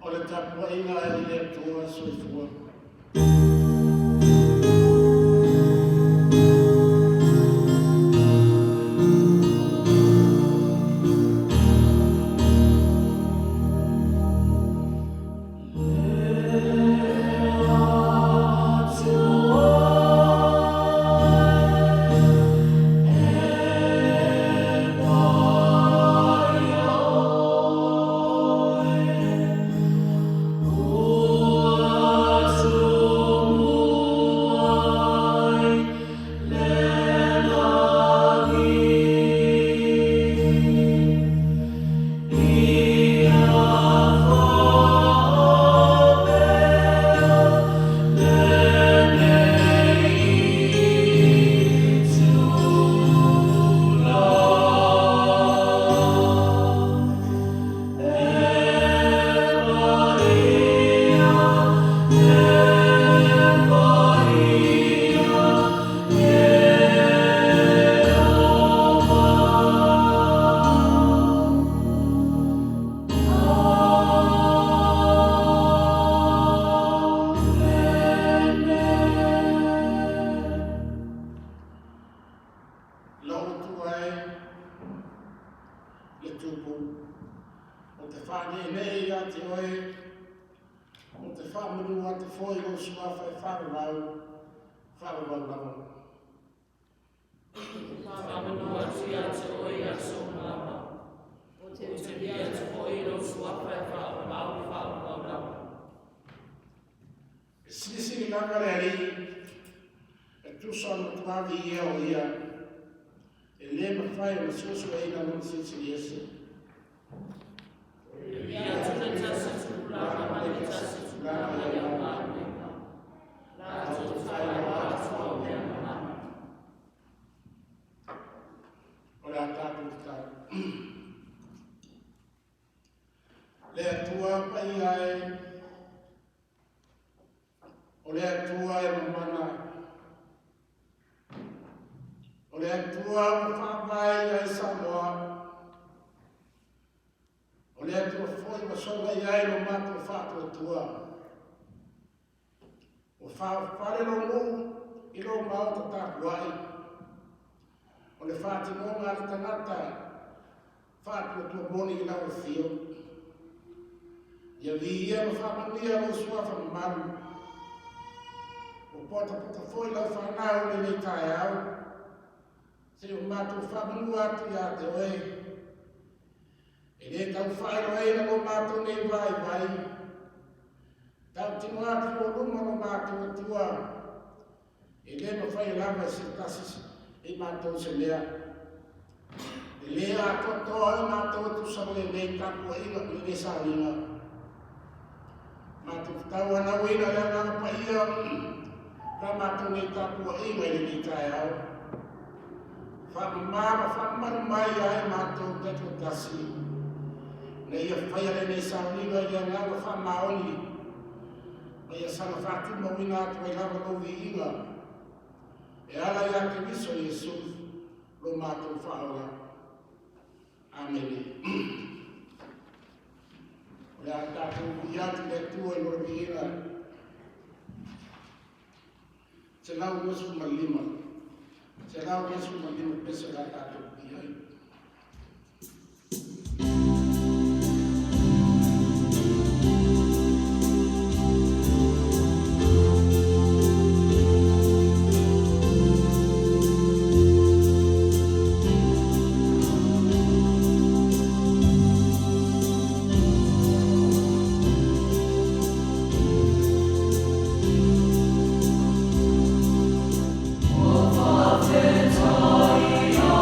O le tapuaiga i le Atua soifua. Lou Atua e, le Tupu, ou te faaneenee ia te oe, ou te faamanu atu foi i lou suafa e faavavau, faavavau lava. Faamanu atu ia te oe i aso uma lava. Ou te viia atu foi i lou suafa e faavavau, faavavau lava. E silisili lava le Alii, e tusa o le matua viia o ia, e le mafai ona suesueina lona silisili ese. E viia atu le tasi tupulaga ma le tasi tupulaga i au galuega. Latou te faailoa atu au mea mamana. O le a tatou tatalo. Le Atua paia e, o le Atua e mamana, o le Atua ua faavae ai Samoa, o le Atua foi ua sola i ai lo matou faatuatua. Ua faaofale lou nuu i lou maota tapuai, o le faatinoga a le tagata faatuatua moni i lau afio. Ia viia ma faamanuia lou suafa mamalu. Ua potapota foi lau fanau i lenei taeao, se i o matou faamanua atu ia te oe. E le tau faailoaina lo matou nei vaivai, tautino atu i lou luma lo matou Atua, e le mafai lava e se tasi i matou se mea. E le atoatoa ai matou e tusa ma lenei tapuaiga ma lenei sauniga. Matou te tauanauina le Agaga Paia la matou nei tapuaiga i lenei taeao. Faamama ma faamamalu mai ai matou taitoatasi, na ia faia lenei sauniga i le agaga faamaoni, ma ia saga faatumauina atu ai lava lou viiga, e ala ia Keriso Iesu, lo matou faaola. Amene. O le a tatou ui atu le Atua i lona viiga. 125. 125 pese o le a tatou ui ai. Ua faafetai ia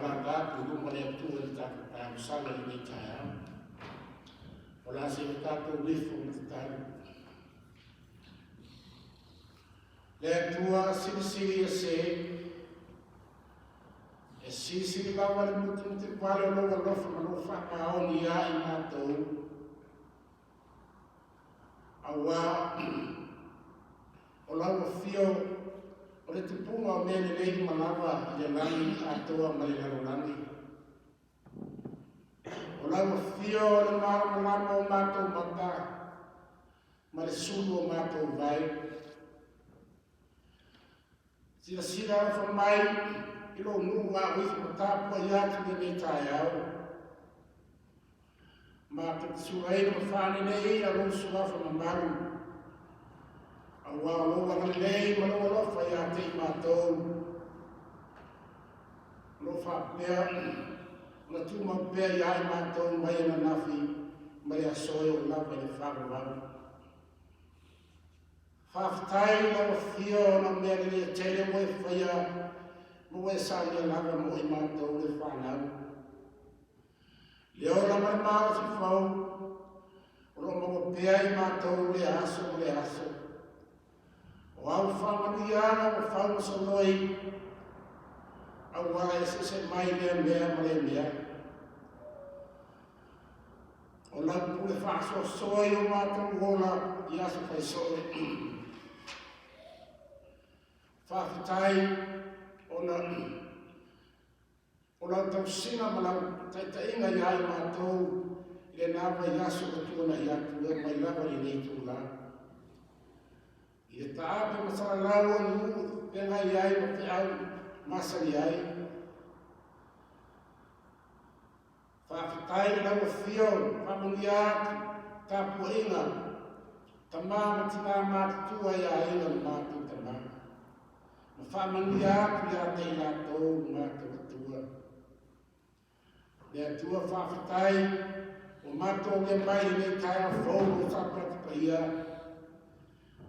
faatalata atu i luma o le Atua i le tatou talosaga i lenei taeao. O le a se i tatou ifo ma tatalo. Le Atua silisili ese, e silisili lava le mutimutipale o lou alofa ma lou faamaoni ia i matou, auā o lau afio o le tupuga o mea lelei uma lava i le lagi atoa ma le lalolagi. O lau afio o le malamalama o matou mata ma le sulu o matou vae. Silasila alofa mai i lou nuu a o ifo ma tapuai atu lenei taeao. Matou te sulaina ma faaneneina lou suafa mamalu, auā o lou agalelei ma lou alofa ia te i matou, o lo o faapea ona tumau pea ia i matou mai ananafi ma le aso e oo lava i le faavavau. Faafetai i lau afio ona o mea lelei e tele ua e faia ma ua e saunia lava mo i matou le fanau. Le ola ma le malosi fou o lo o maua pea i matou lea aso ma lea aso. O au faamanuiaga ua fau ma soloi, auā e eseese mai lea mea ma lea mea. O lau pule faasoasoa i o matou ola i aso faisoo. Faafetai ona O lau tausiga ma lau taitaiga ia i matou i lena vaiaso ua tuanai atu e oo mai lava i lenei itula. I le taape ma salalau o nuu feagai ai ma feau masani ai. Faafetai i lau afio, faamanuia atu, tapuaiga, tama ma tina matutua i aiga ma matou tama. Ma faamanuia atu ia te i latou ma matou Atua. Le Atua faafetai ua matou aulia mai i lenei taeao fou o Sapati Paia.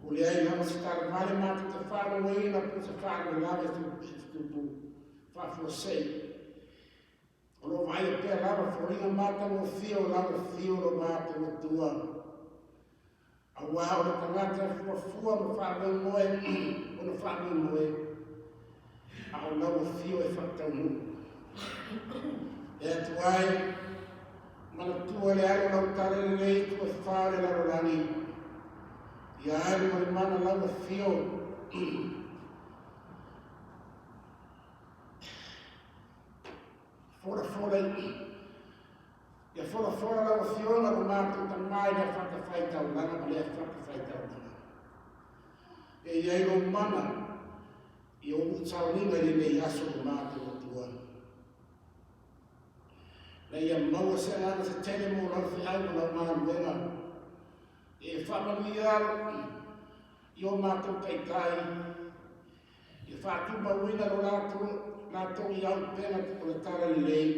Ua leai lava se talavale matou te faalogoina po o se faalavelave e tutupu faafuasei. O lo o vaaia pea lava foliga matagofie o lau afio lo matou Atua. Auā o le tagata e fuafua ma faamoemoe ona faamoemoe, a o lau afio e faataunuu. Le Atua e, manatua le alu o lau tala lelei i itu e fā o le lalolagi, ia alu ma le mana lau afio. Folafola i Ia folafola lau Afioga lo matou Tama i lea fatafaitaulaga ma lea fatafaitaulaga. E i ai lou mana i ou sauniga i lenei aso lo matou Atua. Na ia maua se agaga se tele mo lau feau ma lau galuega. E faamanuia i o matou taitai Ia faatumauina lo latou, latou i auupega o le talalelei,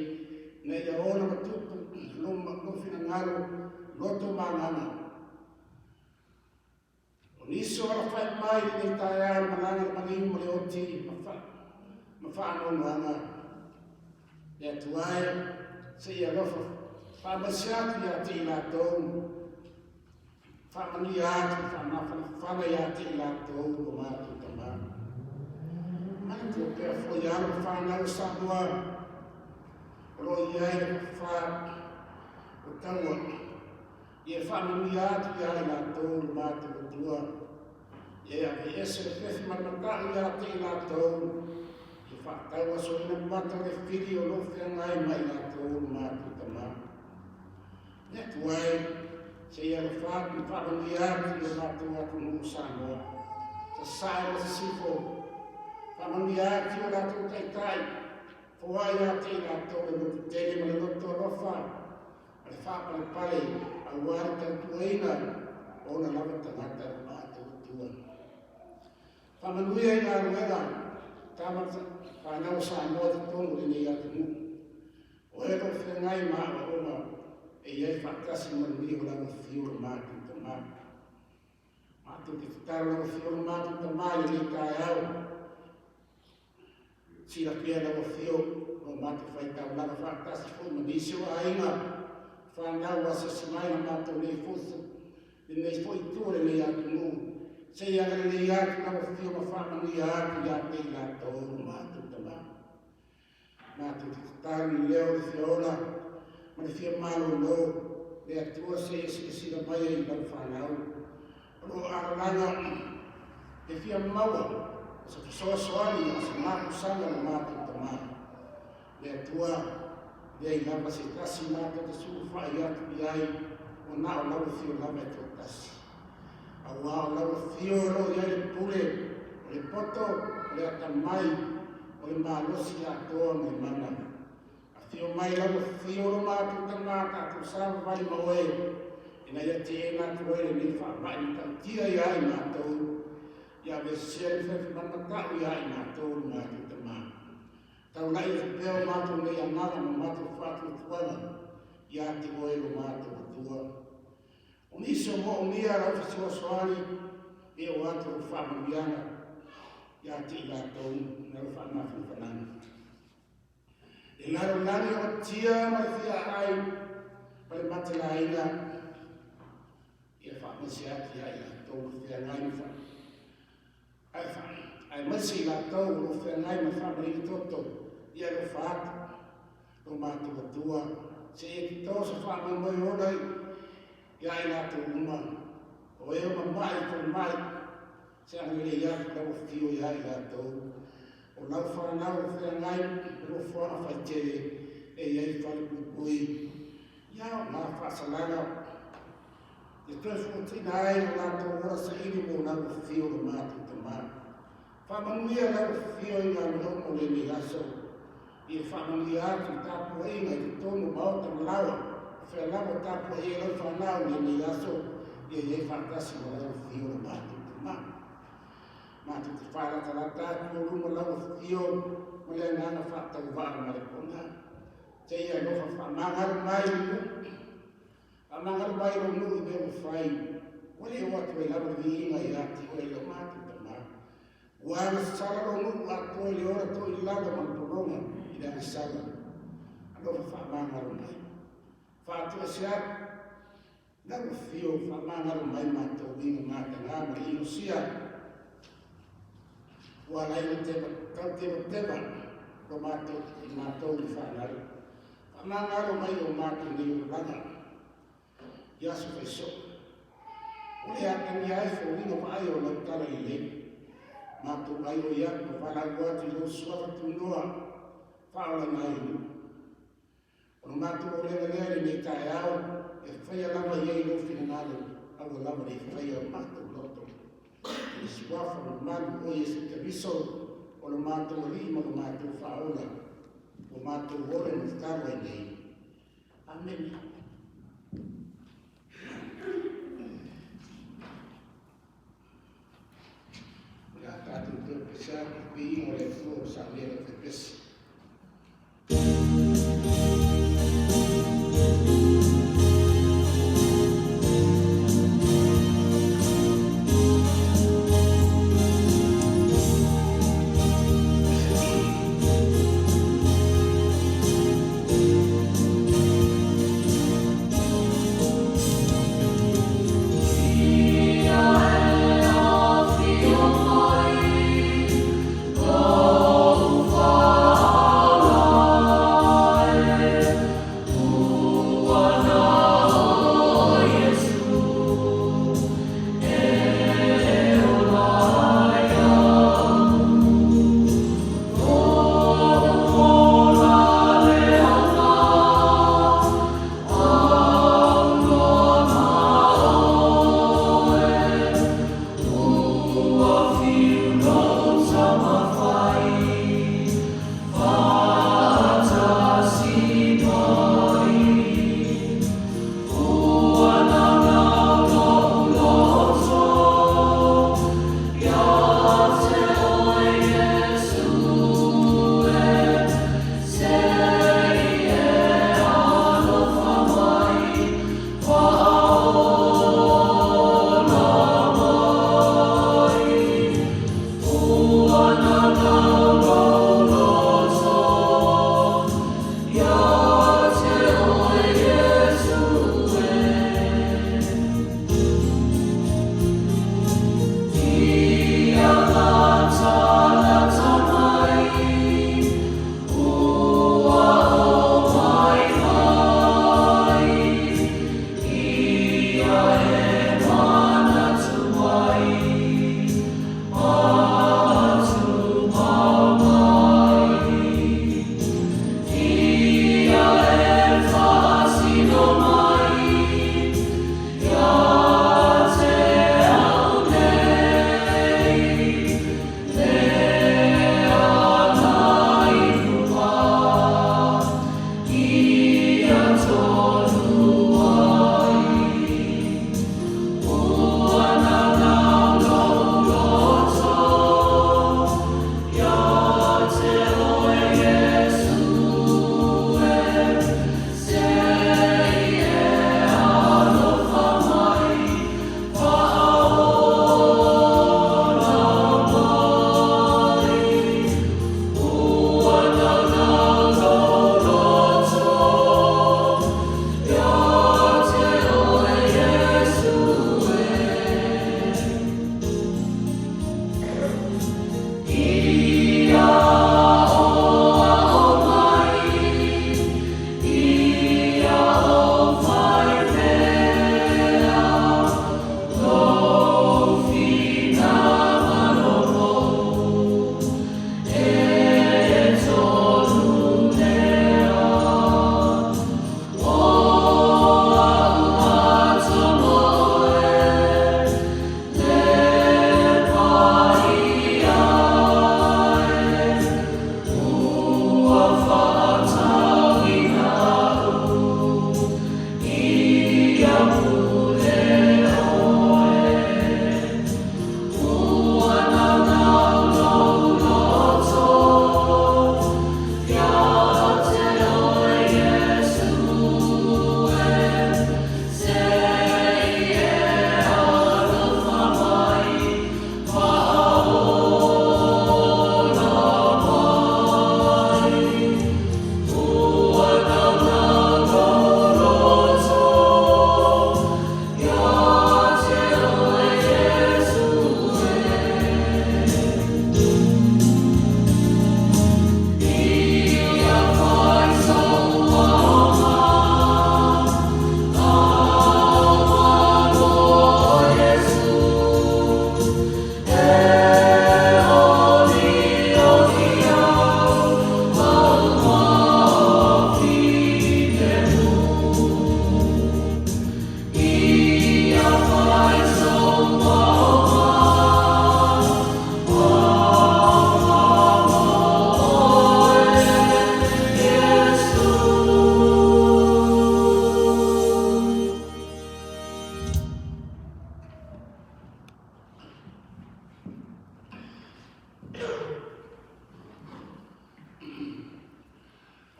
ina ia ola ma tupu lo, lo finagalo, loto ma agaga. O nisi o alafai mai i lenei taeao le malaga le maliu ma le oti ma, fa, ma faanoanoaga. Le Atua e, se i alofa faamaise atu ia te i latou Faamanuia atu, faamafanafana ia te i latou lo matou Tama. Manatua pea foi alo ma fanau o Samoa o lo o i ai le fafā o taua. Ia faamanuia atu ia i latou lo matou Atua. Ia aveese le fefi ma le mata'u ia te i latou. Ia faatauasoina mata o le fili o lo o feagai ma i latou lo matou Tama. Le Atua e, se i alofa atu ma faamanuia atu i lo matou atunuu o Samoa, sasae ma sisifo, faamanuia atu i o latou taitai, foai ia te i latou le loto tele ma le loto alofa ma le faapalepale aua le tautuaina o ona lava tagata lo matou Atua. Faamanuia i galuega tama fanau o Samoa i totonu o lenei atunuu. O e o lo o feagai ma aoaoga e i ai faatasi ma manuia o lau afio lo matou Tama. Matou te tatalo lau afio lo matou Tama i lenei taeao. Silafia lau afio lo matou faitaulaga faatasi foi ma nisi o aiga fanau asiasi mai na matou nei foi lenei foi itu o lenei atunuu, se i agalelei atu lau Afio ma faamanuia atu ia te i latou lo matou Tama. Matou te tatalo i leo le fia ola ma le fia malolo le Atua se i e silasila mai ai i lau fanau o lo o alalaga le fia maua o se fesoasoani o se mapusaga lo matou Tama. Le Atua leai lava se tasi matou te sulufai atu i ai o na o lau Afio lava e toatasi. Auā o lau Afio o lo o i ai le pule, o le poto, o le atamai, o le malosi atoa ma le mana. Afio mai lau Afio lo matou Tama tatou savavali ma oe, ina ia teena atu ai lenei faamai matautia ia i matou, ia aveesea le fefamatau ia i matou lo matou Tama. Taulai atu pea o matou nei agaga ma matou faatuatuaga ia te oe lo matou Atua. O nisi o moomia lau fesoasoani e o atu lau faamanuiaga ia te i latou na lau faamafanafanaga. Le lalolagi o tia ma le fia ai ma le matelaina ia faamaise atu ia i latou le feagai ma fa aemaise i latou o lo o feagai ma faamalina toto ia alofa atu lo matou Atua se i e toto se faamoemoe ola ia i latou uma o e o mama'i i falemai se agalelei atu lau Afio ia i latou o lau fanau o feagai ma nofoaga faitele e i ai fale puipui ia o ngā faasalaga e toe fuatina ai o latou ola saili mo lau Afio lo matou Tama. Faamanuia lau Afio i galuega uma o lenei aso, ia faamanuia atu i tapuaiga i totonu o maota ma laoa, o fea lava o tapuai ai lau fanau i lenei aso, ia i ai faatasi ma lau Afio lo matou Tama. Matou te faalatalata atu i luma lau Afio ma le agaga faatauvaa ma le pona. Seia alofa faamagalo mai i nuu, faamagalo mai lou nuu i mea ua fai, ua le oo atu ai lava le viiga ia te oe lo matou Tama. Ua agasala lou nuu atoa i le ola toilalo ma le pologa i le agasala. Alofa faamagalo mai. Faatoese atu lau Afio faamagalo mai matou uiga mataga ma le inosia. Ua ala ai ona tau tevateva lo matou i matou i fanau. Faamagalo mai o matou nei olaga i aso faisoo. O le atagia ai foliga vaai o lau tala lelei. Matou ai o atu ma valaau atu i lou suafa tunoa faaolaga ai nuu. O le matou olega lea i lenei taeao, e faia lava i ai lou finagalo, aua lava ne i faia o matou loto. I le suafa mamalu o Iesu Keriso, o lo matou Alii ma lo matou Faaola, ua matou ole ma tatalo ai nei. Amene. O le a tatou toe pese atu i piiga o le Atua o saunia lau fepesi. Ia e afio mai, lou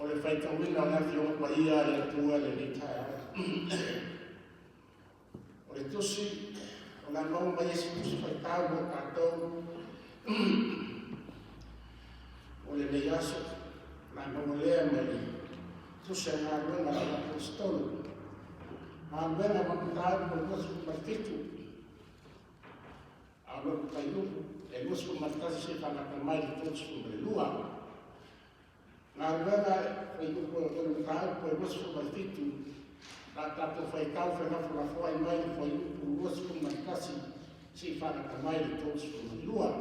O le faitauina o le Afioga Paia a le Atua i lenei taeao. O le tusi, o le a maua mai e se tusi faitau mo tatou o lenei aso. O le a maua lea mai le tusi a galuega a le Aposetolo. Galuega ma mataupu e 27. A o lou fuaiupu e 21 seia faalata mai le 32. Galuega fuaiupu o le mataupu e 27, la tatou faitau felafolafoai mai le fuaiupu 21 seia faalata mai le 32.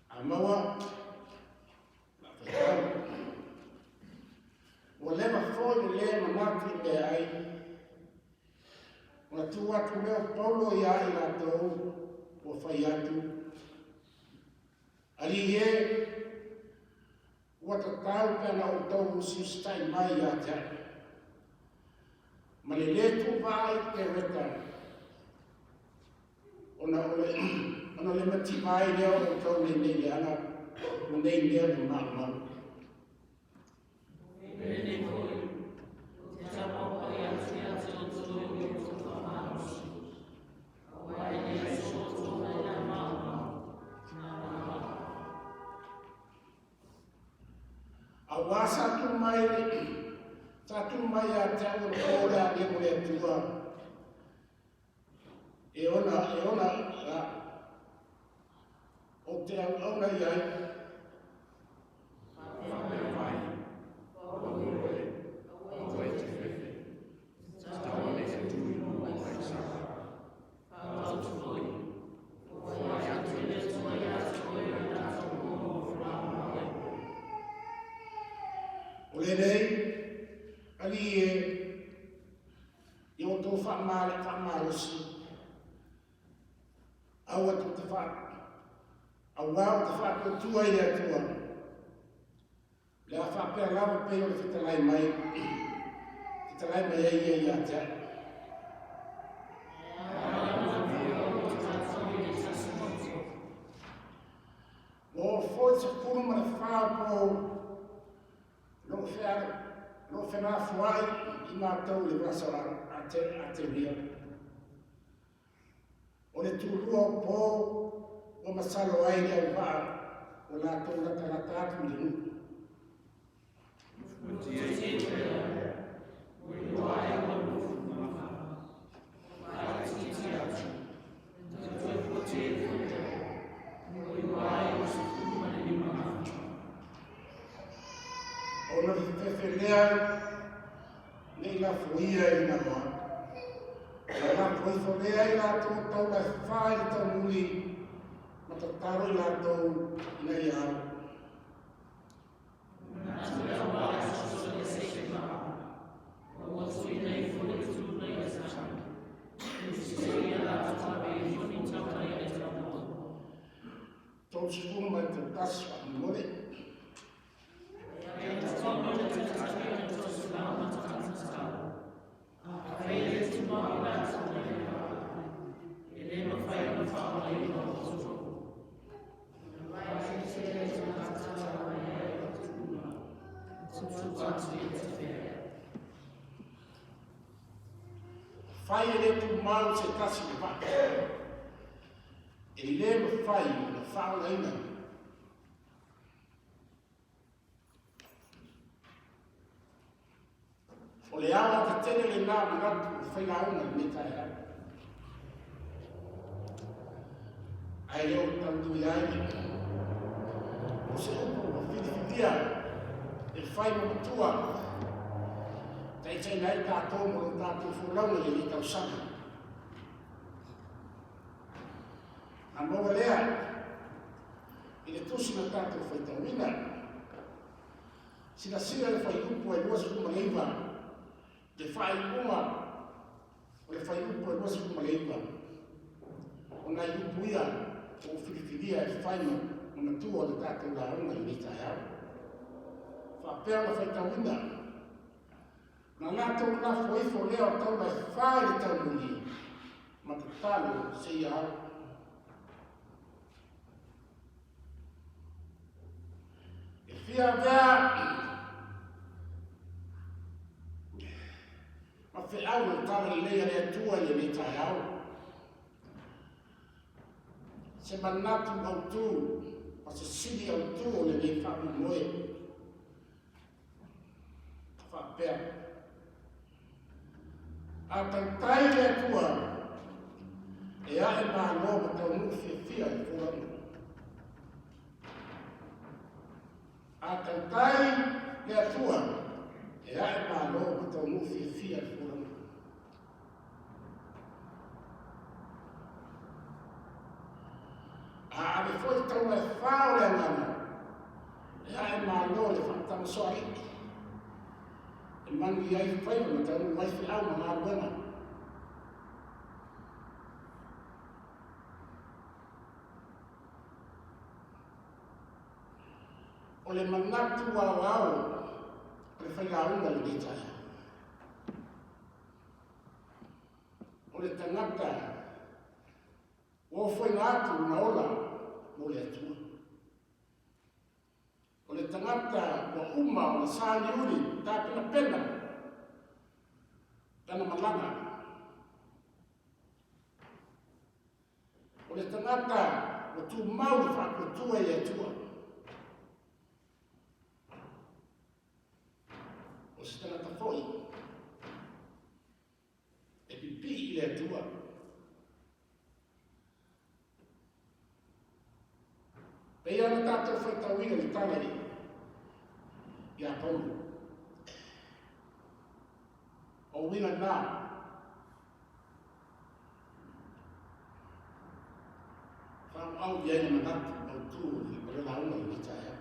A maua, la faitau. Ua leva foi le lē manatu i meaai, ona tu atu lea o Paulo ia i latou ua fai atu, Alii e, ua tatau pe ana outou usiusitai mai ia te au, ma le lē tuuvaa i Kereta, ona o le, ona le mativa ai lea o outou nei nei leaga ma nei mea ua maumau. Penei foi, ou te taumaumai atu ia te outou i lo outou faamalosi, aua e leai so outou mea maumau, na o le vaa. Auā sa tu mai sa tu mai ia te au o le po le aliu o le Atua e ona e ona la o te auauna i ai. Faapea mai, Paulo e, aua e te fefe, tatau nei e tu i luma o Kaisara. Faaautu foi, ua foai atu e le Atua ia te oe le tatou o folaga mai. O lenei, alii e, ia outou faamalosi, aua tou te faa, auā ou te faatuatua i le Atua, le a faapea lava pei o le fetalai mai, fetalai mai ai ia ia te au. Ua oo foi 14 o pou loo fea loo felafoai i matou i le vasa o Ateria. O le tulua o po ua masalo ai le auvaa ua latou latalata atu i le nuu. Ua iloa ai ua nofo mafa, faatiti atu, na toe pote foi lea, ua iloa ai ua 15,000. Ona fefefe lea nei lafoia i galoa. Na lafo ifo lea i latou taula e fa i le taumuli ma tatalo i latou ina ia alu. Manatu le auvaa e fesoasoani se i vaa, ua tuuina ifo le tuna i le sami, e ia latou ave ifo ni taula i le taumua. 31 faamolemole. E totonu o le taitaiga o le toselau ma tagata Afai e le tumau i latou mai le vaa, e le mafai ona faaolaina o outou. Na vae tele tagata mai ai o tuna, o atu atu i te. Fai e le tumau se tasi le vaa. E le mafai ona faaolaina. O le ao tetele lenā manatu o failauga i lenei taeao. Ae le o tautui ai o se upu ua filifilia e fai ma matua taitaina ai tatou mo lo tatou folauga i lenei tausaga. Na maua lea i le tusi na tatou faitauina. Silasila le fuaiupu e 29, le faaiuga o le fuaiupu e 29. O nai upu ia ua filifilia e fai ma matua o le tatou lauga i lenei taeao. Faapea ona faitauina, na latou lafo ifo lea o taula e fa i le taumuli ma tatalo seia au. Fia avea ma feau o le tala lelei a le Atua i lenei taeao. Se manatu autu ma se sili autu o lenei faamoemoe. Faapea. A tautai le Atua, e ae malo ma taunuu fiafia i folauga. A tautai le Atua, e ae malo ma taunuu fiafia i folauga. A ave foi taua e fa o le agaga, e ae malo le faatamasoalii, e manuia ai faiva ma taunuu ai feau ma galuega. O le manatu aoao o le failauga i lenei taeao. O le tagata ua ofoina atu lona ola mo le Atua. O le tagata ua uma ona sāliuli tapenapena lana malaga. O le tagata ua tumau le faatuatua i le Atua. O se tagata foi e pipii i le Atua. Pei ona tatou faitauina le tala i ia Paulo. O uiga na faaauau i ai le manatu autu o le lauga i lenei taeao.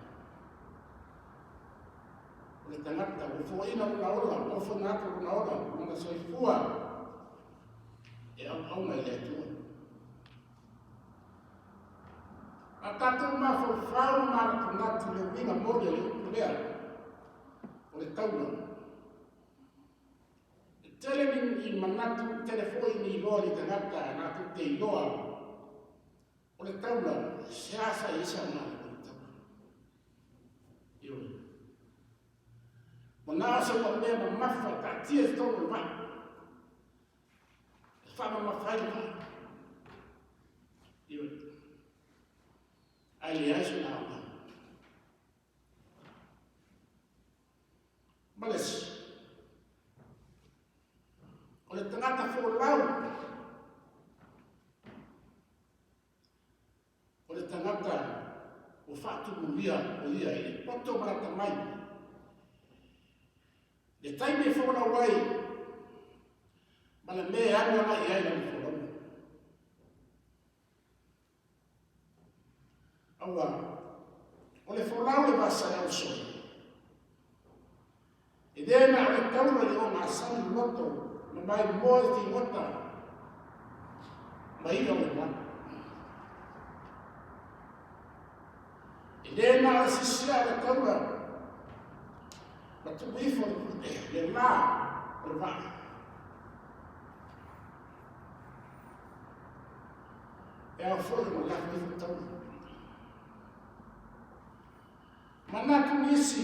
O le tagata ua foaiina lona ola, ua ofoina atu lona ola, lona soifua e auauna i le Atua. A tatou mafaufau ma manatunatu i le uiga moni o le upu lea, o le taula. E tele ni manatu, tele foi ni iloa ni tagata latou te iloa o le taula, seasea i ai se aoga o le taula. Ioe. Ua na o se mea mamafa e taatia i totonu o le vaa. E faamamafa ai le vaa. Ioe. Ae leai sona aoga. Ma le isi, o le tagata folau, o le tagata ua faatumulia o ia i le poto ma lata mai. Le taimi e folau ai, ma le mea e alu agai i ai lana folauga. Aua, o le folau le vasa e ausoi. E le na o le taula i le ogasami loto ma maimoa i figota ma ia o le moana. E le na o le sisia o le taula ma tuu ifo le la o le vaa. E ao foi ona lafo ifo taula. Manatu nisi,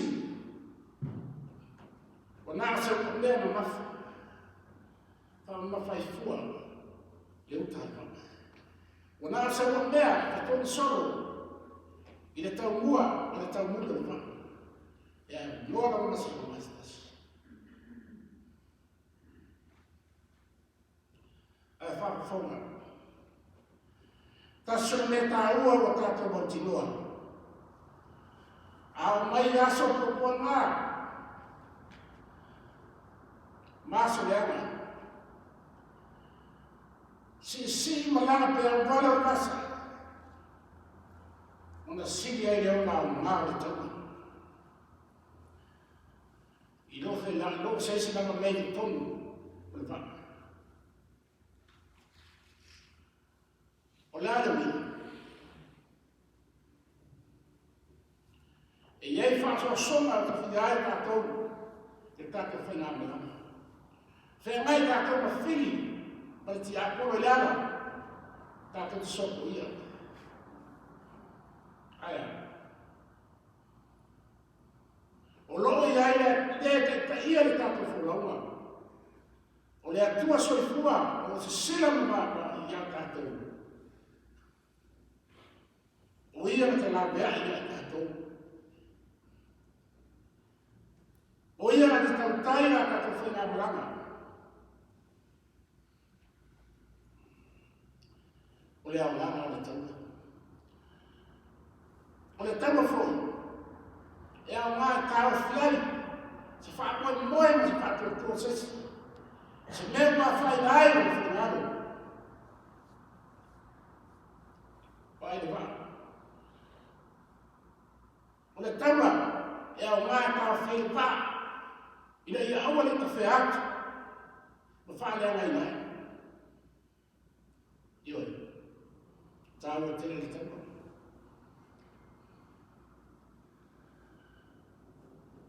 ua na o se mea mamafa, faamamafa ai fua le uta a le vaa. Ua na o se mea e totogi solo i le taumua ma le taumuli o le vaa. E aunoa lava ma se aoga se tasi. Ae faafofoga. Tasi o le mea taua ua tatou mautinoa. A oo mai i aso puapuaga ma aso leaga, siisii malaga pe auvala o le vasa, ona sili ai lea ona aoga o le taua. I lohe la, loo se isi lava mea i totonu o le vaa. O le a le uiga? E i ai faasoasoga e tafia ai tatou i le tatou faigamalaga. Feagai tatou ma fili ma le tiapolo i le ala, tatou te sopoia. Ae a? Atua soifua o lo o sisila ma ma ia tatou. O ia na te laveai ia tatou. O ia na te tautai a tatou faigamalaga. O le aogaga o le taula. O le taula foi, e aoga e taofi ai se faamoemoe ma se faatuatua o se isi, se mea ua afaina ai lona finagalo. Vaai le vaa. O le taula e aoga e taofi ai le vaa ina ia aua ne i tafea atu ma faaleagaina ai. Ioe, taua tele le taula.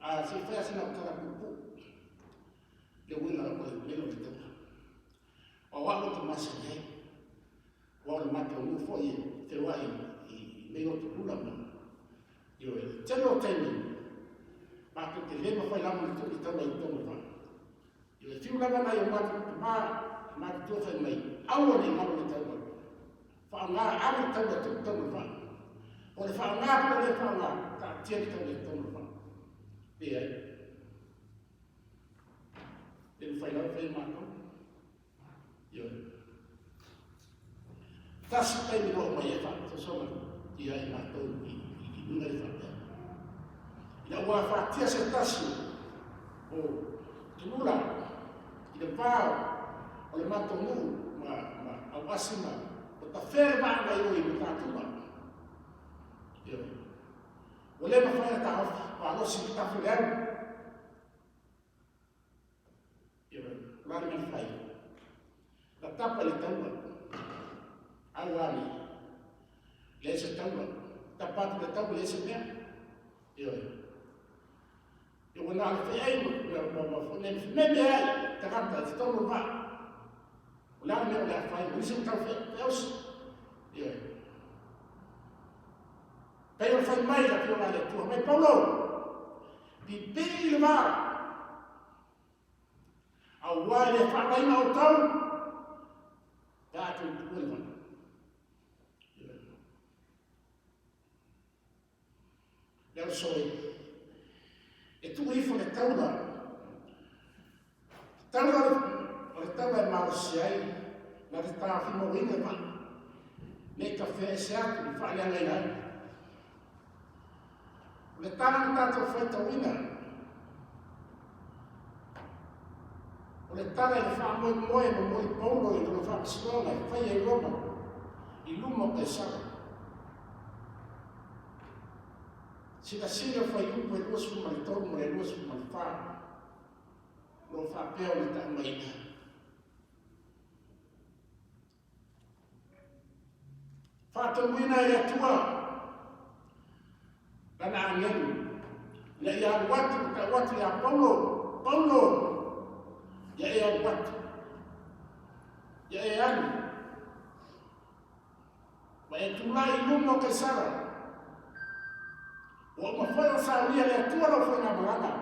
A se i fai sina tala puupuu le uiga o le uiga o le taula. O au ou te masani ai, aua o le matou nuu foi e feoai i mea o tulula ma ioe. Tele o taimi, matou te le mafai lava ona tuu le taula i totonu o le vaa. Ioe, fiu lava nai o matou tama matutua fai mai, aua ne i galo le taula. Faaaoga, ave le taula e tuu i totonu o le vaa. O le faaaoga po o le le faaaoga, taatia le taula i totonu o le vaa. Leai. Le mafai lava fai e matou. Ioe. Tasi taimi na oo mai ai faasoasoa ia i matou i luga i faapea. Ina ua afatia se tasi o tulula i le va o le matou nuu ma Auasi ma o tafea le vaa mai o i Mataatua. Ioe. Ua le mafai ona taofi, malosi le tafe le alu. Ioe, o le a le mea na fai? Na tapa i le taula. Au a nei. Leai se taula. Tapa atu le taula, leai se mea. Ioe. Ioe, ua na o le feai ma meme ai tagata i totonu o le vaa. O le a le mea o le a fai? O nisi ua tau feausi. Ioe. Pei o le fai mai le Afioga a le Atua, mai Paulo, pipii le vaa, aua e le faalaina outou, pe a tou tuua le vaa. Le uso e, e tuu ifo le taula, taula o le taula e malosi ai, na te taofimauina le vaa, nei tafea ese atu i faaleagaina ai. O le tala na tatou faitauina, o le tala i le faamoemoe momoli Paulo i lona faamasinoga e faia i Roma i luma o Kaisara. Silasila fuaiupu e 23 ma le 24, o lo o faapea ona taumaiina. Faatonuina e le Atua lana agelu ina ia alu atu ma tau atu ia Paulo, Paulo, ia e alu atu, ia e alu, ma e tulai i luma o Kaisara. Ua uma foi ona saunia e le Atua lau faigamalaga.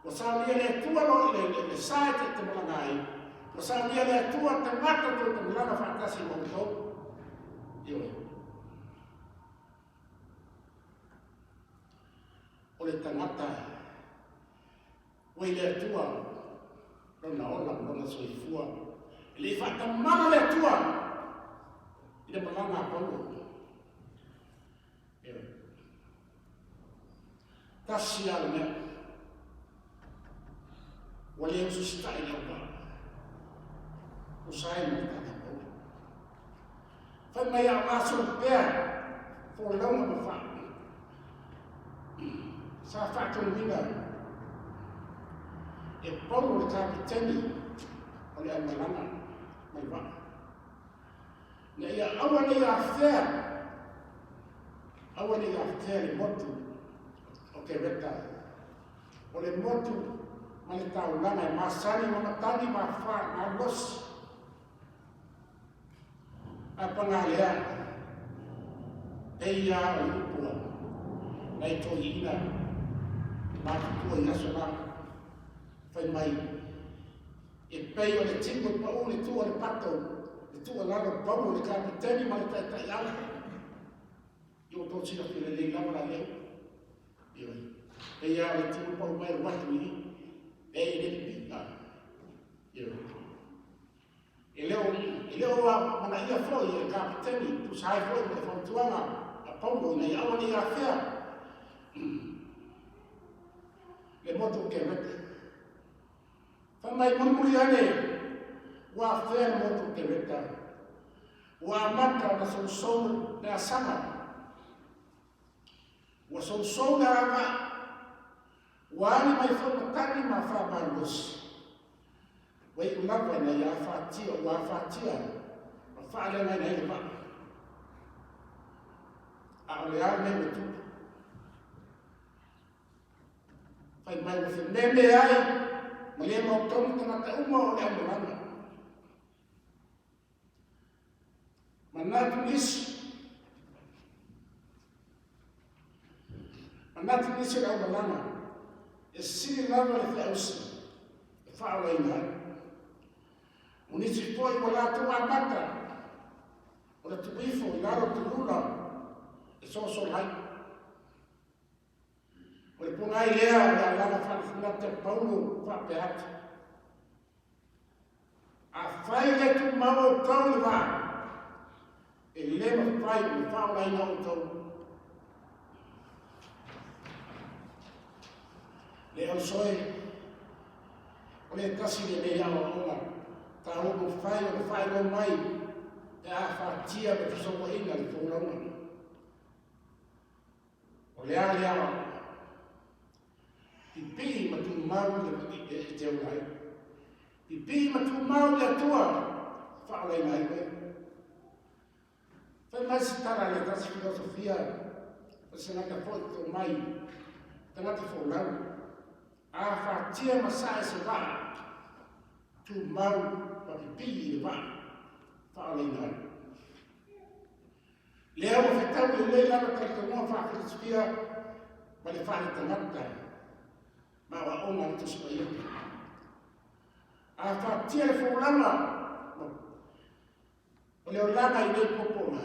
Ua saunia e le Atua lo, le, le, le sa e te, te malaga ai. Ua saunia e le Atua tagata tou te malaga faatasi ma outou. Ioe. O le tagata ua i le Atua lona ola ma lona soifua. E le i faatamala le Atua i le malaga a Paulo. Ioe. Tasi lava le mea. Ua le ususita'i le auvaa. Tusa ai ma le tala a Paulo. Fai mai a o gasolo pea folauga ma faa. Sa faatonuina e Paulo le kapiteni o le aumalaga ma le vaa. Ina ia aua ne i afea, aua ne i afea le motu o Kereta, o le motu ma le taulaga e masani ma matagi ma fa malosi. Ae paga lea, pei lava o le upu a nai toeaiina matutua i aso la, fai mai, E pei o le timu e pau le tua le pato, le tuualalo Paulo le kapiteni ma le taitaiau. I o tau silafia lelei lava la lea. Ioe. Pei lava o le timu e pau mai le uatu i e e le pipii. Ioe. E le o, e le o manaia foi e le kapiteni, tusa ai foi ma le fautuaga a Paulo ina ia aua ne i afea le motu o Kerete. Fai mai mulimuli ane, ua afea le motu o Kereta. Ua amata ona sousou le asaga. Ua sousou le alavaa. Ua ali mai foi matagi ma afa malolosi. Ua iu lava ina ia afatia, ua afatia ma faaleagaina ai le vaa. A o le a le mea ua tupu? Fai mai ua fememe ai ma le mautonu tagata uma o le aumalaga. Manatu nisi, manatu nisi o le aumalaga, e sili lava le feausi e faaolaina ai. O nisi foi ua latou amata o le tuu ifo i lalo tulula e sosola ai. O le pogai lea o le alaga faalefinata Paulo faapea atu. Afai le tumau outou i le vaa, e le mafai ona faaolaina outou. Le ausoe, o le tasi lenei aoaoga taua mafai ona faailoa mai pe a fatia ma fesouaina le folauga. O le a le aoaoga? Pipii ma tumau i le e te ola ai. Pipii ma tumau i le Atua e faaolaina ai oe. Fai mai se tala le tasi filosofia o se tagata foi tomai, tagata folau. A fatia ma sae se vaa, tumau ma pipii i le vaa, faaolaina ai. Lea ua fetau lelei lava talitonuga faafilosofia ma le faaletagata ma aoaoga a le Tusi Paia. A faatia le folauga o le olaga i nei puapuaga,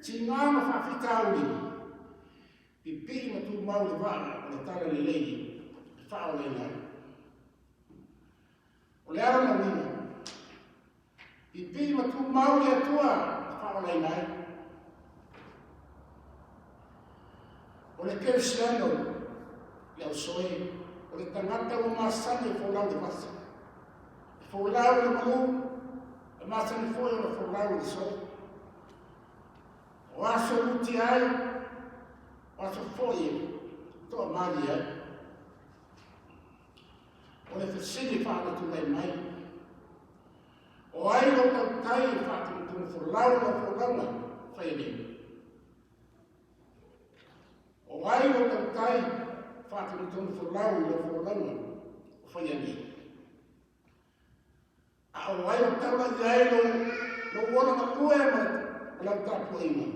tiga ma faafitauli, pipii ma tumau le vaa o le tala lelei e faaolaina ai. O le ala na uiga, Pipii ma tumau le Atua e faaolaina ai. O le Kerisiano, le ausoe, o le tagata ua masani e folau le vasa. E folau le malu, e masani foi ona folau i le solo. O aso muti ai, o aso foi e toamalie ai. O le fesili faalatulai mai, o ai lou tautai e faatonutonu folau lau folauga faia nei? O ai lou tautai faatonutonu folau lau folauga o faia nei? A o ai o taula i ai lou, lou ola galue ma, ma lau tapuaiga?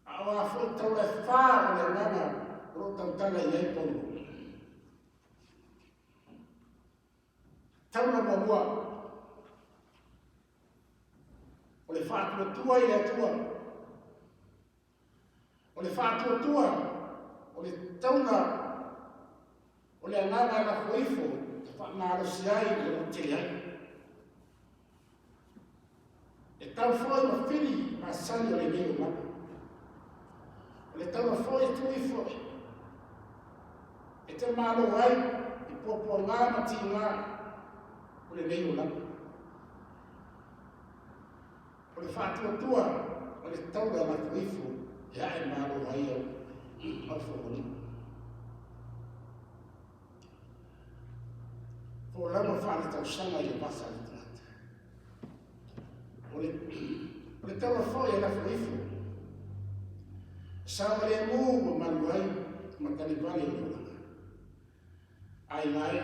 A o a foi taula e fā o le agaga o loo tautala i ai Paulo? Taula muamua, o le faatuatua i le Atua. O le faatuatua, o le taula, o le agaga e lafo ifo e faamalosi ai le lototele ai. E tau foi ma fili masani o lenei olaga. O le taula foi e tuu ifo e te malo ai i puapuaga ma tiga o lenei olaga. O le faatuatua o le taula lafo ifo e ae malo ai au au foliga. Folauga faaletausaga i le vasa a le tagata. O le, o le taula foi e lafo ifo. E saogalemu ma malu ai matani vale o le olaga. Aiga e,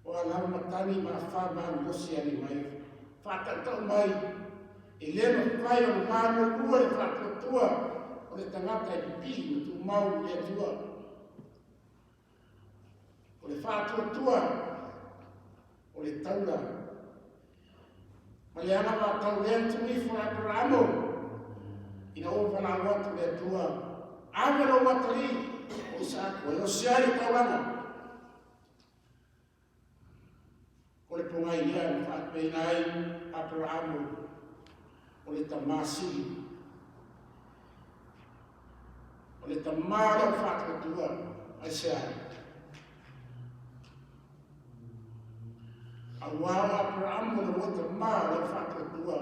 O a lava matagi ma afa malolosi ane mai, faatautau mai, e le mafai ona malualua le faatuatua o le tagata e pipii ma tumau i le Atua. O le faatuatua o le taula ma le anavatau lea na tuu ifo e Aperamo ina ua valaau atu le Atua, Ave lou atalii o Isaako e osi ai le taulaga. O le pogai lea na faapeina ai Aperamo o le tamā sili. O le tamā o le au faatuatua, aisea? Auā o Aperamo le ua tamā o le au faatuatua,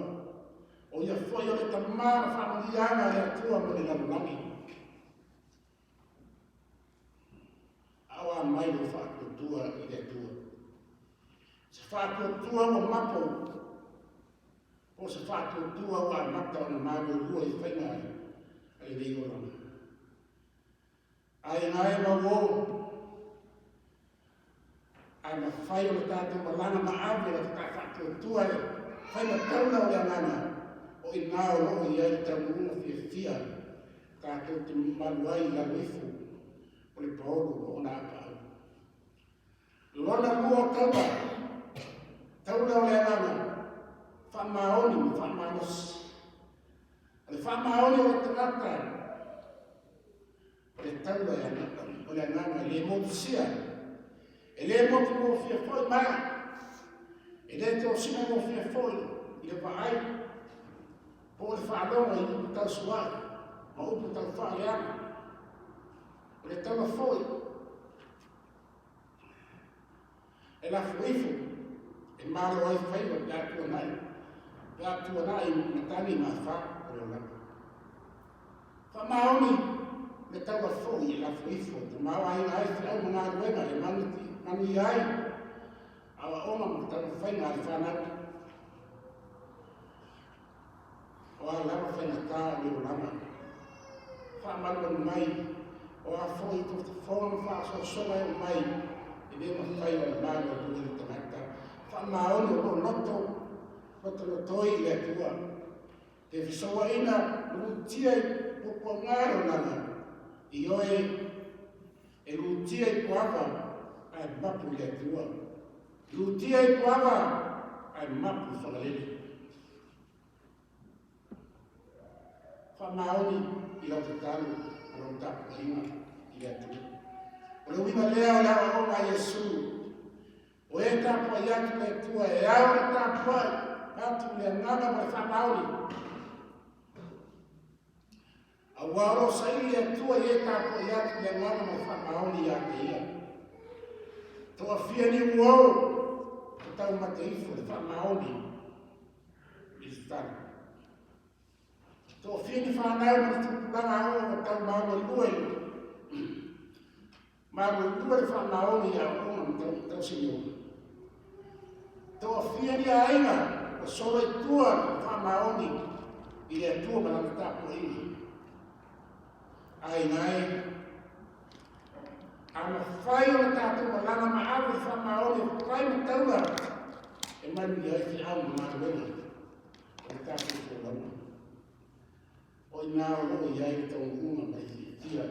o ia foi o le tamā na faamanuiaga a le Atua mo le lalolagi. A o a mai lou faatuatua i le Atua? Se faatuatua ua mapo, po o se faatuatua ua amata ona maluelue i faiga a lenei olaga. Aiga e mauō, a mafai ona tatou malaga ma ave la ta faatuatua e fai ma taula o le agaga, o i ina o lo o i ai le taunuuga fiafia tatou te malu ai i lalo ifo o le paolo ma ona apaau. Lona lua o taula, taula o le agaga, faamaoni ma faamalosi. O le faamaoni o le tagata, O le taula e agaga, o le agaga e le motusia, e le motugofie foi ma e le tosina gofie foi i le vaai po o le faalogo i upu tausuai ma upu taufaaleaga. O le taula foi e lafo ifo e malo ai faiva pe a tuanai, pe a tuanai matagi ma afa o le olaga. Faamaoni le taula foi e lafo ifo e tamaoaiga ai feau ma galuega e manuia ai aoaoga ma taumafaiga a le fanau. O a lava faigata o le olaga, faamalumalu mai, o a foi tofotofoga ma faaosoosoga e oo mai, e le mafai ona malualua le tagata. Faamaoni o lo o loto, lotolotoi i le Atua. Te fesouaina lutia i puapuaga le olaga, ioe e lutia i puava ae mapu i le Atua. Lutia i puava ae mapu i Fagalele. Faamaoni i lau tatalo ma lau tapuaiga i le Atua. O le uiga lea o le aoaoga a Iesu, o e tapuai atu le Atua e ao le tapuai atu i le agaga ma le faamaoni. Aua o lo o saili le Atua i e tapuai atu i le agaga ma le faamaoni ia te ia. Toafia ni uou o taumate ifo le faamaoni i le tatalo. Toafia ni fanau ma le tupulaga aoga ua tau maluelue maluelue le faamaoni i aoaoga ma tausinioga. Toafia ni aiga ua solo i tua le faamaoni i le Atua ma lana tapuaiga. Aiga e, a mafai ona tatou malaga ma ave le faamaoni e fai ma taula e manuia ai feau ma galuega o le tatou folauga. O i ina o lo o i ai le taunuuga ma le fiafia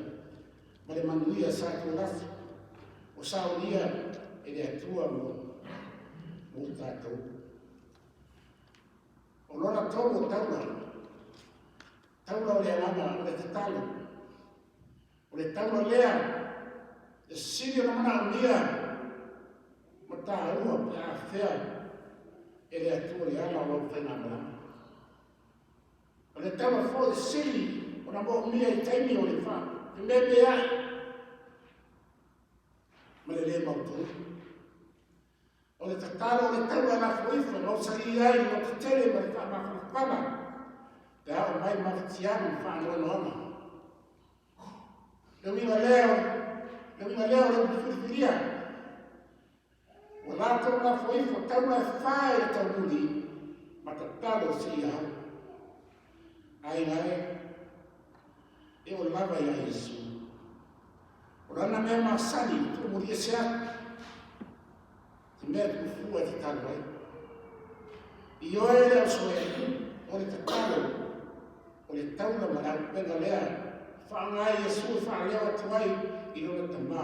ma le manuia sa tualafi o saunia e le Atua mo tatou. O lona tolu o taula, taula o le agaga o le tatalo, o le taula lea e sili ona manaomia ma taua pe a afea e le Atua le ala o lau faigamalaga. O le taula foi e sili ona moomia i taimi o le fememeai ma le lē mautonu. O le tatalo o le taula e lafo ifo e mausali ai le lototetele ma le faamafanafana pe a oo mai mafatiaga ma faanoanoaga. Le uiga lea, le uiga lea o le upu filifilia, ua latou lafo ifo taula e fa i le taumuli ma tatalo seia ao. Aiga e, e oo lava ia Iesu. O lana mea masani, tuumuli ese atu, te mea tuufua e tatalo ai. Ioe le ausoe, o le tatalo, o le taula ma le auupega lea, faaaoga ai Iesu e faaleo atu ai i lona Tama.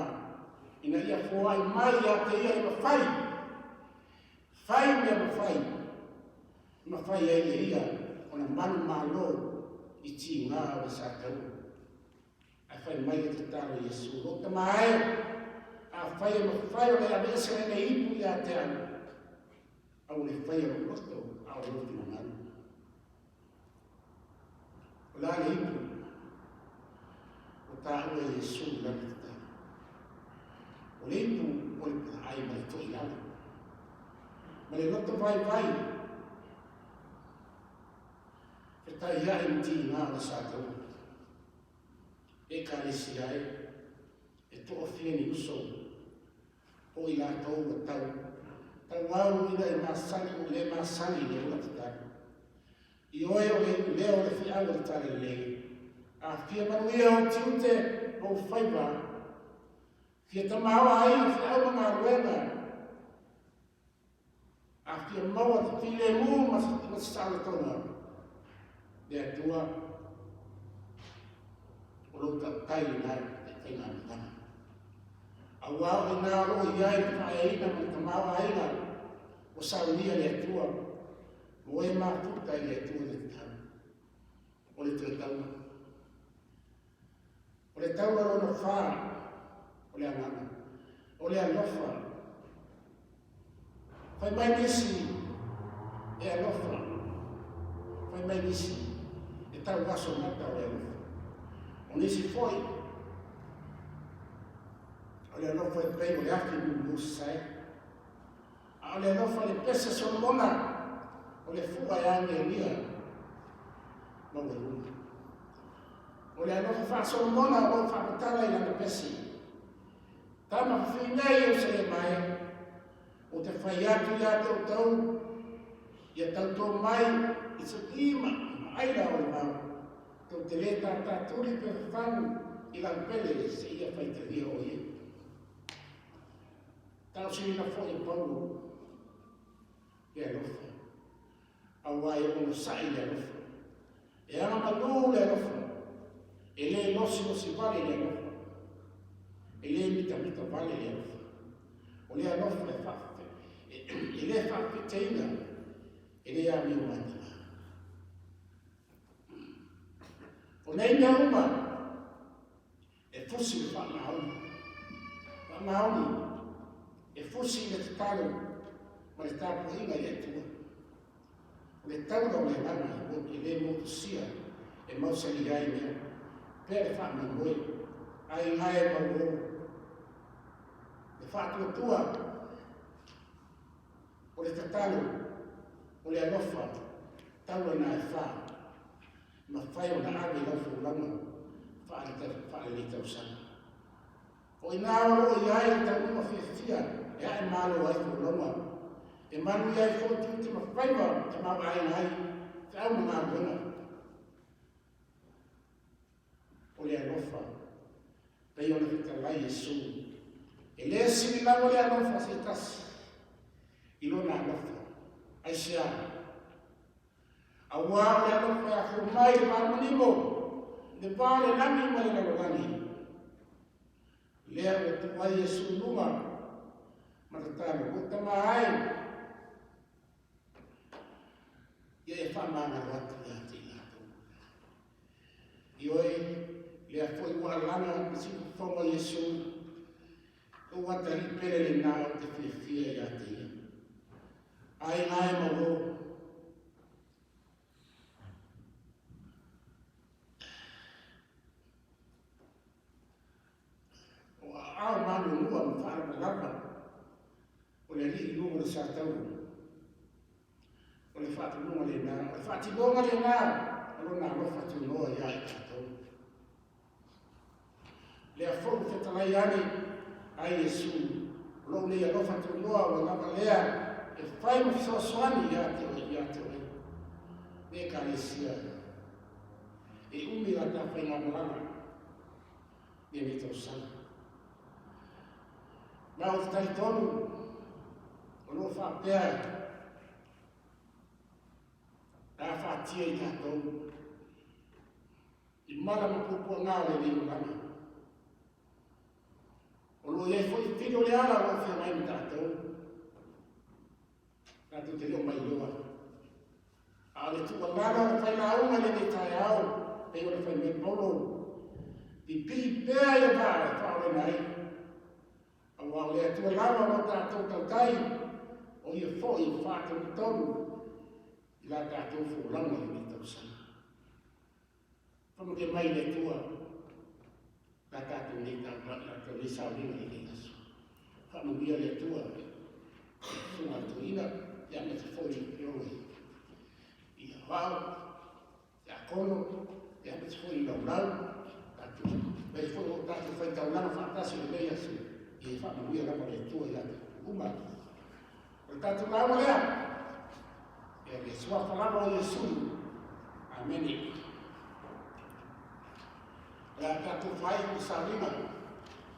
Ina ia foai mai ia te ia e mafai, fai mea mafai, e mafai ai e ia ona manumalo i tiga o le sataua. Ae fai mai le tatalo a Iesu, Lou tama e, afai e mafai ona e aveese lenei ipu ia te au, aua ne i faia lou loto, a o lou finagalo. O le a le ipu ua taua e Iesu i lana tatalo? O le ipu o le palaai ma le toilalo, ma le loto vaivai, fetaiai ma tiga o le sataua. Ekalesia e, e toafia ni uso o i latou ua tau tauau ina e masani ua le masani i le ola tatalo. I oe o le iuleo o le feau o le Talalelei, a fia manuia ou tiute ma ou faiva, fia tamaoa ai i feau ma galuega, a fia maua te filemu ma se saolotoga, le Atua o lou tautai lena e faigamalaga. Aua o i ina o lo o i ai le faaeaina ma le tamaoaiga ua saunia le Atua, mo e mafuta i le Atua le tatau. O le toe taula. O le taula lona fa, o le agaga, o le alofa. Fai mai nisi e alofa, fai mai nisi e tauaso mata o le alofa. O nisi foi, o le alofa e pei o le afi mumu sae. A o le alofa le pese Solomona, o le fua e agiagia maualuga. O le alofa faa-Solomona o lo o faamatala i lana pese. Tama fafine Ierusalema e, ou te fai atu ia te outou, ia tautō mai i se ima ma aila o le vao, tou te lē tātātuli pe fafagu i lau pele seia faitalia o ia. Taosilina foi e Paulo le alofa, aua e onosai le alofa. E agamalū le alofa, e lē losilosi vale le alofa, e lē mitamita vale le alofa. O le alofa e faafe, e lē faafeteina, e lē amio mataga. O nei mea uma, e fusi le faamaoni. Faamaoni, e fusi le tatalo ma le tapuaiga i le Atua. O le taula o le agaga e le motusia e mausali ai mea pea le faamoemoe, aiga e mauō. Le faatuatua o le tatalo o le alofa taula na e fa mafai ona ave i lau folauga faalelei tausaga. O i ina o lo o i ai le taunuuga fiafia e ae malo ai folauga, e manuia ai foi tiute ma faiva tamaoaiga ai feau ma galuega. O le alofa, pei ona fetalai Iesu, e le sili lava le alofa se tasi i lona alofa. Aisea? Aua o le alofa e afua mai le vāmanimo, le va o le lagi ma le lalolagi. Lea ua tuu ai Iesu i luga ma tatalo, ua tama ai, ia e faamagalo atu ia te i latou. Ioe, lea foi ua alaga i siufofoga Iesu, lou atalii pele lena ou te fiafia ia te ia. Aiga e mauō. O aao manunua ma faalavalava o le alii i luga o le sataua. O le faatunuga lena, o le faatinoga lena o lona alofa tunoa ia i tatou. Lea foi ua fetalai ane ai Iesu, o lou nei alofa tunoa ua lava lea e fai ma fesoasoani ia te oe, ia te oe. Le Ekalesia, e umi la ta faigamalaga lenei tausaga. Ma ou te talitonu o lo o faapea la faatia i tatou i mala ma puapuaga o lenei olaga. O lo O lo o i ai foi fili o le ala o lo o feagai ma tatou. Tatou te le o mailoa. A o le tuualalo a le failauga i lenei taeao, pei ona fai mai Paulo, pipii pea i le vaa e faaolaina ai. Aua o le Atua lava o lo tatou tautai, o ia foi e faatonutonu i la tatou folauga i lenei tausaga. Faamanuia mai le Atua la tatou nei tatou nei sauniga i lenei aso. Faamanuia le Atua susuga a le toeaina, ia aemaise foi le afioga i Aoao, Tiakono, ia aemaise foi i Laulau, tatou aemaise foi o tatou faitaulaga faatasi i lenei aso, ia faamanuia lava le Atua ia tatou uma. O le tatou lauga lea, ia le suafa lava o Iesu. Amene. O le a tatou faaiu le sauniga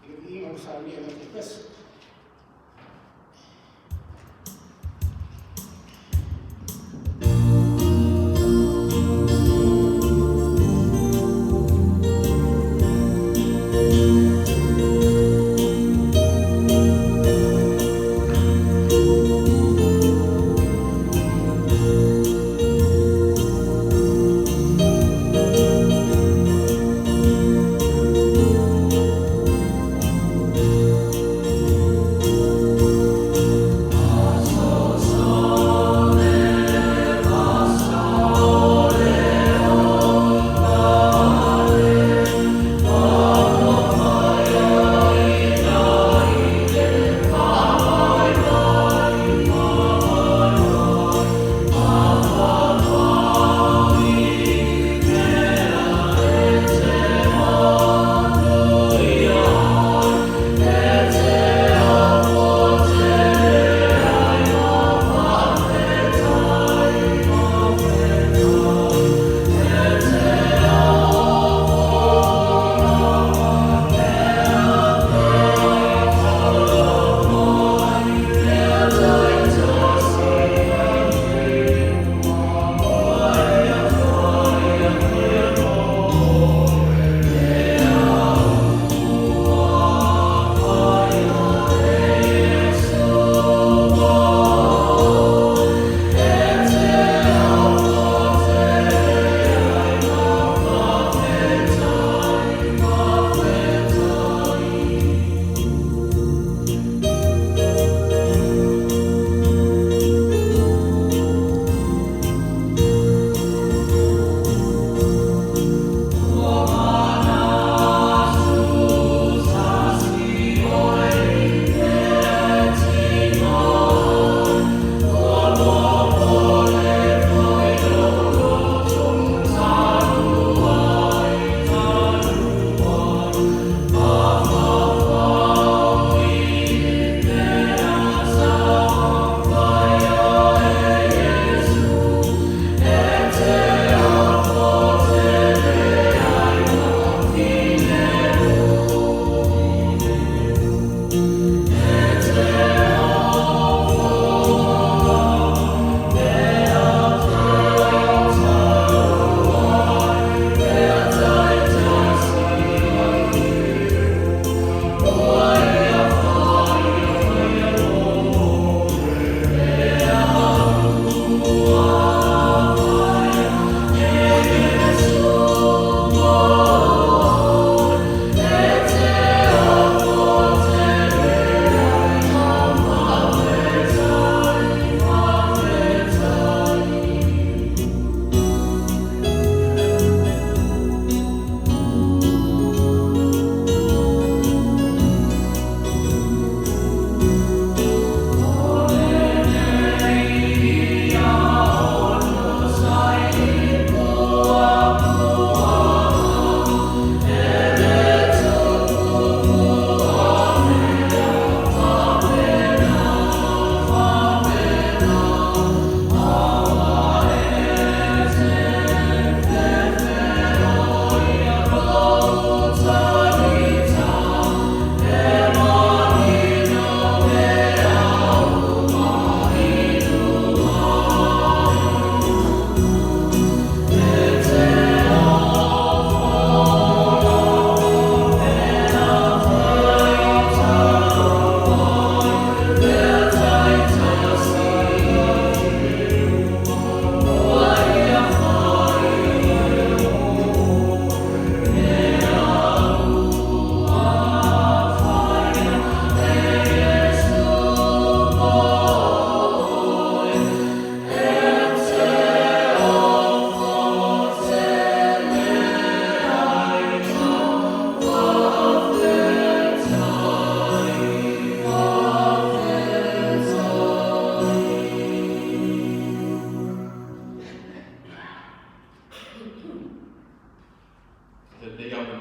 i le viiga ua saunia e le Efeso.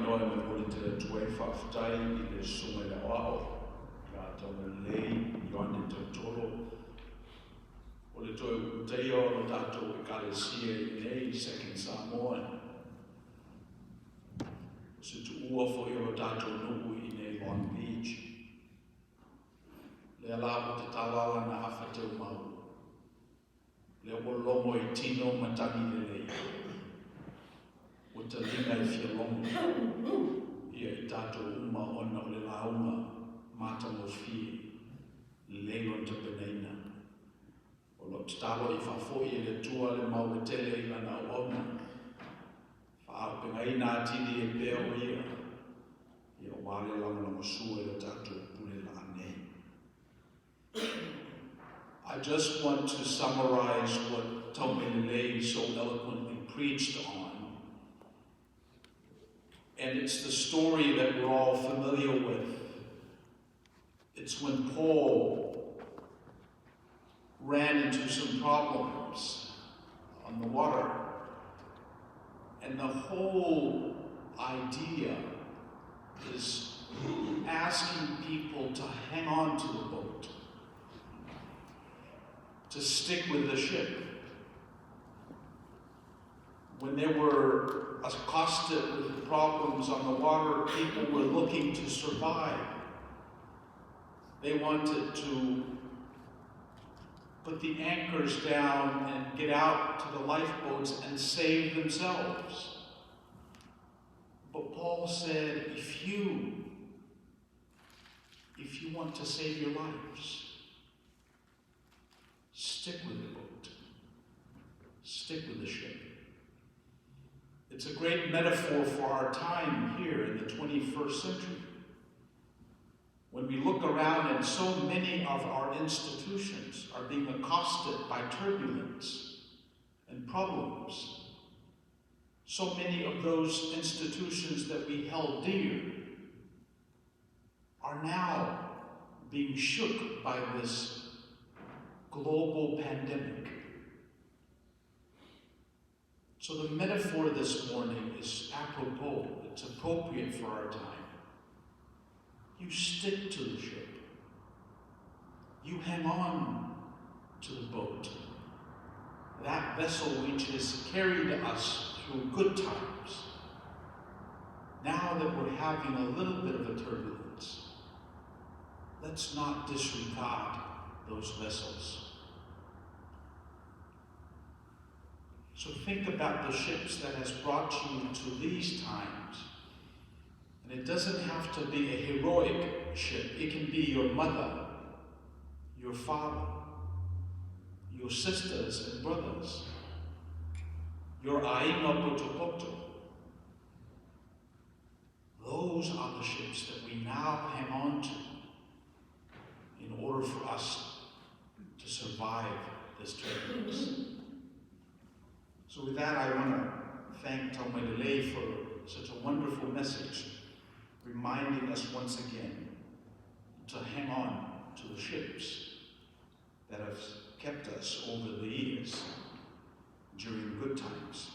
avanoa e momoli tele atu ai faafetai i le Susuga i le Aoao ia Taulelei Ioane Tautolo o le toe ulutaia o lo tatou Ekalesia i inei Second Samoan. O se tuua foi o lo tatou nuu i inei Long Beach. Lea la ua tatala lana afa teumau. Lea ua logo i tino matagi lelei. Ua taliga e fia logo ia i tatou uma ona o le lauga matagofie lelei lona tapenaina. O lau tatalo ia faafoi e le Atua le mau e tele i lana auauna, faaaupegaina atili ai pea o ia, ia aua le lagolagosua i le tatou pule laa nei. I just want to summarize what Taumailelei so eloquently preached on. And it's the story that we're all familiar with. It's when Paul ran into some problems on the water. And the whole idea is asking people to hang on to the boat, to stick with the ship. When they were accosted with the problems on the water, people were looking to survive. They wanted to put the anchors down and get out to the lifeboats and save themselves. But Paul said, if you want to save your lives, stick with the boat. Stick with the ship. It's a great metaphor for our time here in the 21st century. When we look around and so many of our institutions are being accosted by turbulence and problems, so many of those institutions that we held dear are now being shook by this global pandemic. So the metaphor this morning is apropos, it's appropriate for our time. You stick to the ship. You hang on to the boat. That vessel which has carried us through good times. Now that we're having a little bit of a turbulence, let's not disregard those vessels. So think about the ships that has brought you to these times. And it doesn't have to be a heroic ship. It can be your mother, your father, your sisters and brothers, your aiga potopoto. Those are the ships that we now hang on to in order for us to survive this turbulence. So with that, I want to thank Taumailelei for such a wonderful message, reminding us once again to hang on to the ships that have kept us over the years during good times.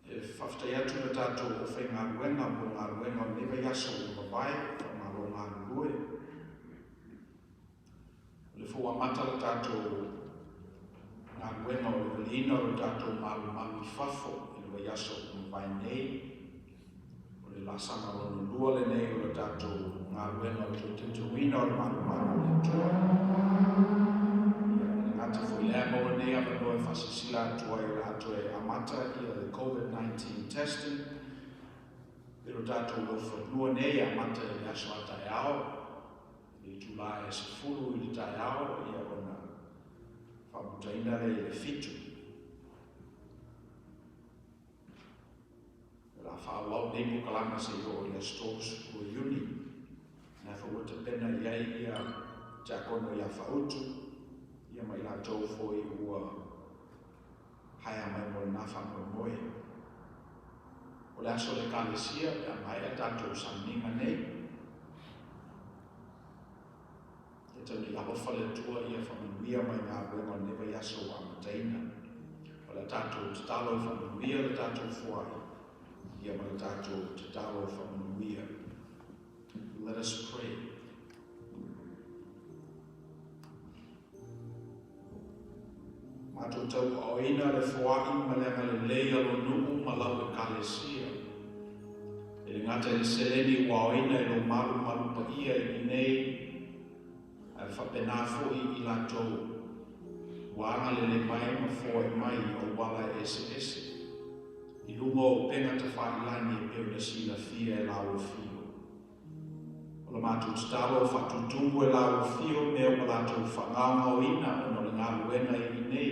E faafetai atu le tatou aufaigaluega mo galuega o lenei vaiaso ua mavae, faamalo galulue. O le foi ua amata le tatou galuega o le valiina o le tatou malumalu i fafo i le vaiaso ua mavae nei. O le laasaga lona lua lenei o le tatou galuega o le toe teuteuina o le malumalu o le Atua. Ia, e le gata foi i lea, maua nei avanoa e faasilasila atu ai o le a toe amata ia le COVID-19 testing i lo tatou laufanua nei, e amata i le aso a taeao, i le itula e 10 i le taeao, ia ona faamutaina lea i le 7. O le a faaauau nei polokalame seia oo i le aso 30 o Iuni. Na foi ua tapena i ai ia tiakono ia Fautu, ia ma i latou foi ua haea mai mo lena faamoemoe. O le aso o le Ekalesia pe a maea tatou sauniga nei. Ia tau nei alofa le Atua ia faamanuia mai galuega o lenei vaiaso ua amataina. O le a tatou tatalo e faamanuia le tatou foai, ia ma le tatou tatalo faamanuia. Let us pray. Matou tauaoina le foai ma le agalelei a lo nuu ma lau ekalesia. E le gata i le seleni ua aoina i lou malumalu paia i inei, ae faapena foi i latou ua agalelei mai ma foai mai i auala eseese i luga o upega tafailagi e pei ona silafia e lau afio. O le matou tatalo faatutumu e lau afio mea ua latou faagaogaoina ona o le galuega i inei.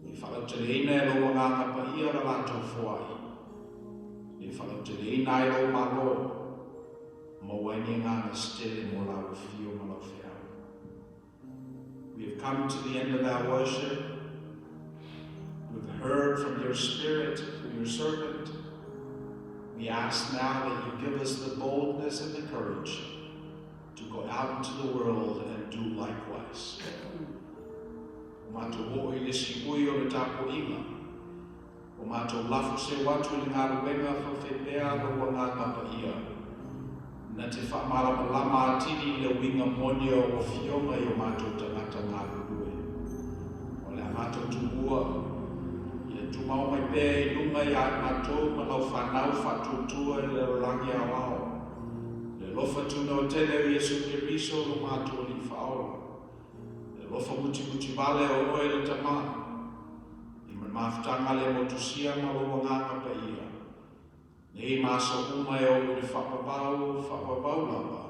E faalauteleina e lou agaga paia la latou foai. E faalauteleina ai lou Malo, maua ai ni agaga se tele mo lau afio ma lau feau. We have come to the end of our worship. We've heard from your Spirit through your servant. We ask now that you give us the boldness and the courage to go out into the world and do likewise. O matou oo i le siui o le tapuaiga, o matou lafo seu atu i le galuega faafaipea a lou Agaga Paia, na te faamalamalama atili i le uiga moni o lau Afioga i o matou tagata galulue. O le a matou tuua, ia tumau mai pea i luga ia i matou ma lau fanau faatuatua i le lalolagi aoao, le alofa tunoatele o Iesu Keriso lo matou Alii Faaola, le alofa mutimuti vale o oe le Tama, i ma le mafutaga le motusia ma lou Agaga Paia, nei ma aso uma e oo i le faavavau, faavavau lava.